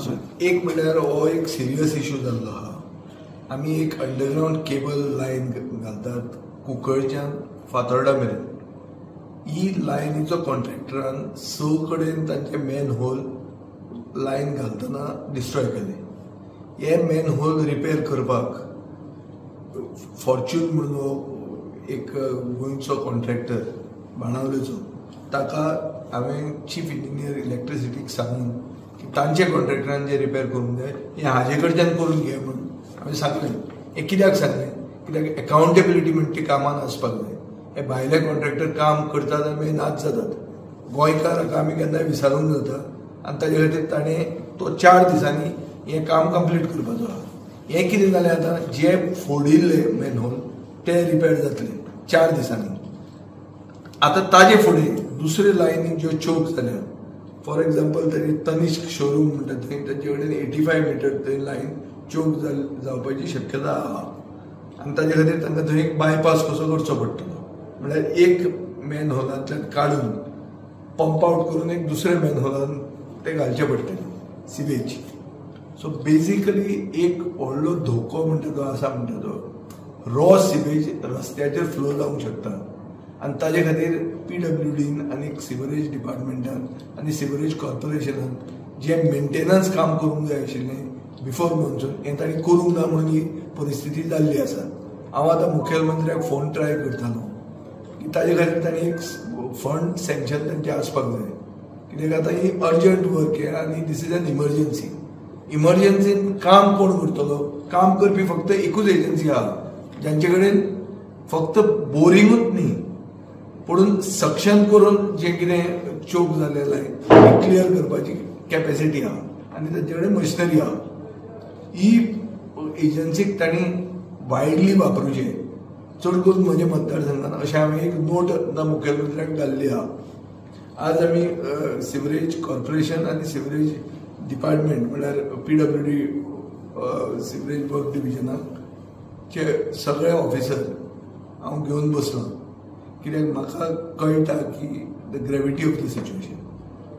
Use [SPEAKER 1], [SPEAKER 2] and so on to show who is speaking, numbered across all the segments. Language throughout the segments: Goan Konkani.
[SPEAKER 1] विशयान?
[SPEAKER 2] एक म्हणल्यार हो एक सिरियस इशू जाल्लो आहा. आमी एक अंडरग्रावंड केबल लायन घालतात कुंकळच्यान फातोर्डा मेरेन. ही लायनीचो कॉन्ट्रॅक्टरान 6 कडेन तांचे मॅन होल लायन घालतना डिस्ट्रॉय केले. हे मॅन होल रिपेर करपाक फॉर्च्यून म्हणून एक गोंयचो कॉन्ट्रॅक्टर बाणावलेचो, ताका हांवें चीफ इंजिनियर इलेक्ट्रिसिटीक सांगून की तांचे कॉन्ट्रॅक्टरान जे रिपेर करूंक जाय हें हाजे कडच्यान करून घे म्हणून हांवें सांगलें. हें कित्याक सांगलें, कित्याक एकाउंटेबिलिटी म्हणटा ती कामान आसपाक जाय. हे भायले कॉन्ट्रॅक्टर काम करतात आनी मागीर नाच जातात. गोंयकाराक आमी केन्नाय विसारूंक जाता आनी ताजे खातीर ताणें तो 4 दिसांनी हें काम कंप्लीट करपाचो आहा. हें कितें जालें आतां, जे फोडिल्ले मॅनहोल ते रिपेर जातले 4 दिसांनी. आतां ताजे फुडें दुसरे लायनीक ज्यो चोक जाल्या, फॉर एग्जाम्पल तरी तनिष्क शोरूम म्हणटा थंय तांचे कडेन 85 मिटर थंय लायन चोक जावपाची शक्यता आहा आनी ताजे खातीर तांकां थंय एक बायपास कसो करचो पडटलो. म्हणल्यार एक मॅन होलांतल्यान काडून पंप आवट करून एक दुसऱ्या मॅन होलान ते घालचे पडटले सिवेज. सो बेजिकली एक व्हडलो धोको म्हणटा तो आसा, म्हणटा तो रॉ सिवेज रस्त्याचेर फ्लो जावंक शकता आनी ताजे खातीर PWDन आनी सिवरेज डिपार्टमेंटान आनी सिवरेज कॉर्पोरेशनान जें मेंटेनन्स काम करूंक जाय आशिल्लें बिफोर मॉन्सून हें तांणी करूंक ना म्हणून ही परिस्थिती जाल्ली आसा. हांव आतां मुखेलमंत्र्याक फोन ट्राय करतालो की ताजे खातीर तांणी एक फंड सँक्शन तांचें आसपाक जाय, कित्याक आतां ही अर्जंट वर्क हें आनी this is an emergency. इमर्जन्सीन काम कोण करतलो? काम करपी फक्त एकूच एजन्सी आहा जांचे कडेन फक्त बोरिंगूच न्ही पूण सक्शन करून जें कितें चोक जाल्लें लायन क्लियर करपाची कॅपेसिटी आहा आनी तांचे कडेन मशिनरी आहा. ही एजन्सीक तांणी वायडली वापरूचें, चड करून म्हज्या मतदारसंघान अशें हांवें एक नोट आतां मुखेलमंत्र्याक घाल्ली आहा. आज आमी सिवरेज कॉर्पोरेशन आनी सिवरेज डिपार्टमेंट म्हणल्यार PWD sewerage work डिविजनाचे सगळे ऑफिसर हांव घेवन बसलां, कित्याक म्हाका कळटा की the gravity of the situation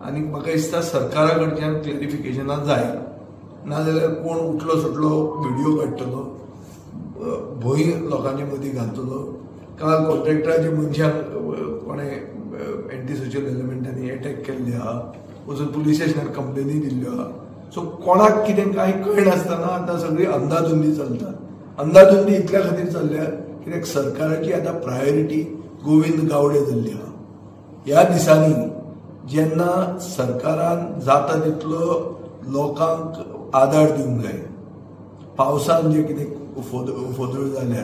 [SPEAKER 2] आनी म्हाका दिसता सरकारा कडच्यान क्लॅरिफिकेशनां जाय, नाजाल्यार कोण उठलो सुटलो व्हिडियो काडटलो, भंय लोकांच्या मदीं घालतलो. काल कॉन्ट्रॅक्टराच्या मनशांक कोणें एंटी सोशल एलिमेंटांनी एटॅक केल्ले आहा, वचून पुलीस स्टेशनार कंप्लेनी दिल्ल्यो आहा. सो कोणाक कितें कांय कळनासतना आतां सगळी अंदाधुंदी चलता. अंदाधुंदी इतल्या खातीर चल्ल्या कित्याक सरकाराची आतां प्रायोरिटी गोविंद गावडे जाल्ली आहा. ह्या दिसांनी जेन्ना सरकारान जाता तितलो लोकांक आदार दिवंक जाय, पावसान जें कितें फोदळ जाल्या,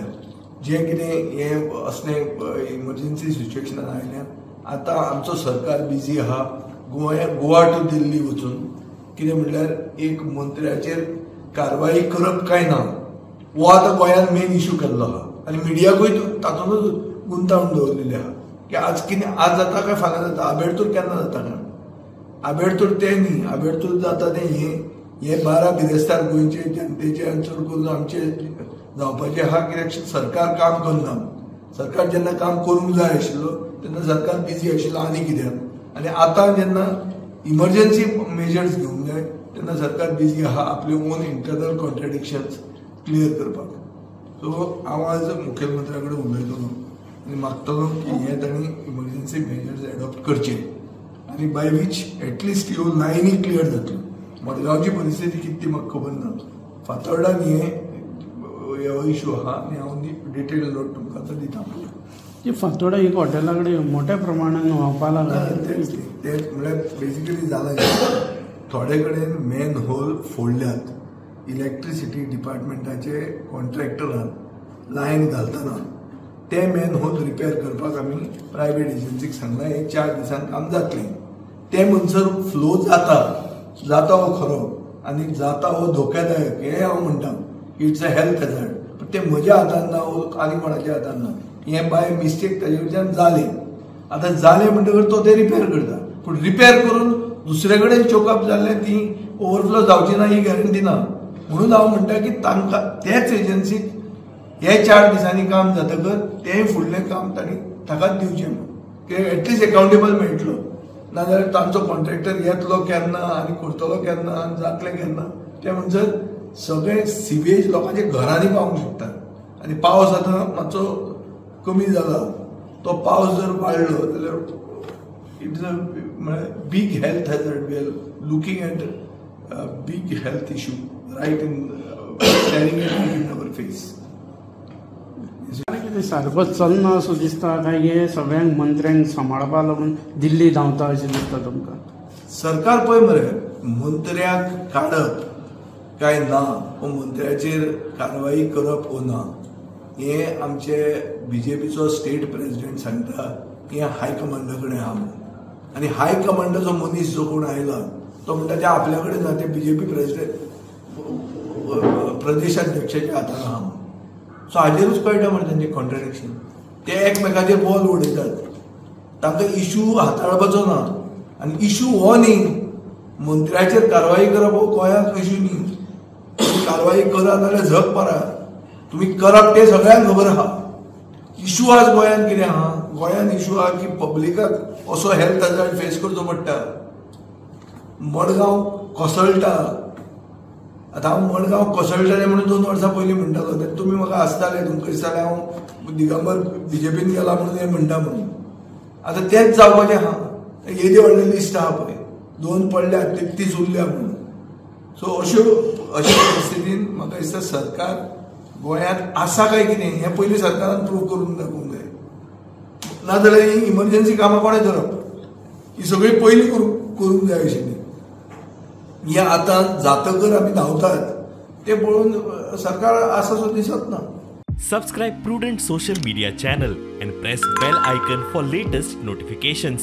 [SPEAKER 2] जें कितें हें असलें इमर्जन्सी सिच्युएशनान आयल्या, आतां आमचो सरकार बिजी आहा गोवा टू दिल्ली वचून कितें म्हणल्यार एक मंत्र्याचेर कारवाई करप काय ना हो आतां गोंयांत मेन इशू केल्लो आहा आनी मिडियाकूय तातूंतच गुंतावन दवरलेले आहा की आज कितें आज जाता काय फाल्यां जाता, आबेडतूर केन्ना जाता काय, आबेडतूर तें न्ही, आबेडतूर जाता तें हें हे 12 बिरेस्तार गोंयचे जनतेचे आनी चड करून आमचे जावपाचें आहा, कित्याक सरकार काम करना. सरकार जेन्ना काम करूंक जाय आशिल्लो तेन्ना सरकार बिजी आशिल्लो आनी कित्याक, आनी आतां जेन्ना इमर्जन्सी मेजर्स घेवंक जाय तेन्ना सरकार बिजी आहा आपले ओन इंटरनल कॉन्ट्रडिक्शन्स क्लियर करपाक. सो हांव आज मुखेलमंत्र्या कडेन उलयतलो आनी मागतलो की हें तांणी इमर्जन्सी मेजर्स एडॉप्ट करचे आनी बाय which at least ह्यो लायनी क्लियर जातल्यो. मडगांवची परिस्थिती कितें ती म्हाका खबर ना, फातोर्डान हे इशू आहा आनी हांव डिटेल नोट तुमकां आतां दिता.
[SPEAKER 1] जी फातोर्डा एक हॉटेला कडेन मोठ्या प्रमाणान व्हांवपाक लागला
[SPEAKER 2] ते म्हणल्यार बेजिकली जालां थोडे कडेन मॅन होल फोडल्यात, इलेक्ट्रिसिटी डिपार्टमेंटाचे कॉन्ट्रॅक्टरान लायन घालतना ते मॅन होल रिपेर करपाक आमी प्रायवेट एजन्सीक सांगलां, हे 4 दिसांक काम जातलें. ते म्हणसर फ्लो जाता जाता हो खरो आनी जाता हो धोक्यादायक हें हांव म्हणटा, it's a health hazard. पण ते म्हज्या हातान ना आनी कोणाच्या हातान ना, हें बाय मिस्टेक ताजे कडच्यान जालें. आतां जालें म्हणटकच तो तें रिपेर करता, पूण रिपेर करून दुसरे कडेन चोकअप जाल्लें ती ओवरफ्लो जावची ना ही गॅरंटी ना. म्हणून हांव म्हणटा की तांकां तेच एजन्सीक हे 4 दिसांनी काम जातकच तें फुडलें काम तांणी ताकाच दिवचें म्हूण, की एटलिस्ट एकाउंटेबल मेळटलो. नाजाल्यार तांचो कॉन्ट्रॅक्टर येतलो केन्ना आनी करतलो केन्ना आनी जातलें केन्ना तें म्हणसर सगळें सिवेज लोकांच्या घरांनी पावूंक शकता. आनी पावस आतां मातसो कमी जाला, तो पावस जर वाडलो जाल्यार it's a म्हळ्यार big health hazard. We are looking at big health issue right in staring in our face.
[SPEAKER 1] कितें सारको चलना असो दिसता काय हे सगळ्यांक मंत्र्यांक सांबाळपाक लागून दिल्ली धांवता अशें दिसता तुमकां?
[SPEAKER 2] सरकार पळय मरे मंत्र्याक काडप काय ना वो मंत्र्याचेर कारवाई करप वो ना हें आमचे बीजेपीचो स्टेट प्रेजिडेंट सांगता हें हायकमांडा कडेन आहा म्हणून. आनी हायकमांडाचो मनीस जो कोण आयला तो म्हणटा ते आपल्या कडेन ना, ते बीजेपी प्रेजिडेंट प्रदेशाध्यक्षाच्या हातान आहा म्हणून. सो हाजेरूच कळटा मरे तेंचें कॉन्ट्रडिक्शन. ते एकमेकाचेर बॉल उडयतात, तांकां इशू हाताळपाचो ना. आनी इशू हो न्ही मंत्र्याचेर कारवाई करप हो गोंयांत इशू न्ही. कारवाई करा नाल्यार झक मारा, तुमी करप तें सगळ्यांक खबर आहा. इशू आज गोंयांत कितें आहा, गोंयांत इशू आहा की पब्लिकाक असो हेल्थ हजार्ड फेस करचो पडटा. मडगांव कोसळटा, आतां हांव मडगांव कोसळटलें म्हणून 2 वर्सां पयलीं म्हणटालो तेन्ना तुमी म्हाका आसताले, तुमकां दिसतालें हांव दिगंबर बीजेपीन गेला म्हणून हें म्हणटा म्हणून. आतां तेंच जावपाचें आहा. येदी व्हडलें लिस्ट आहा पळय, 2 पडल्या 33 उरल्या म्हणून. सो अश्यो अशे परिस्थितीन म्हाका दिसता सरकार गोंयांत आसा काय कितें हें पयलीं सरकारान प्रूव करून दाखोवंक जाय. नाजाल्यार ही इमर्जन्सी कामां कोणें धरप, ही सगळीं पयलीं करूंक जाय आशिल्ली. हें आतां जातकर आमी धांवतात तें पळोवन सरकार आसा सो दिसत ना.
[SPEAKER 3] Subscribe Prudent social media channel and press bell icon for latest notifications.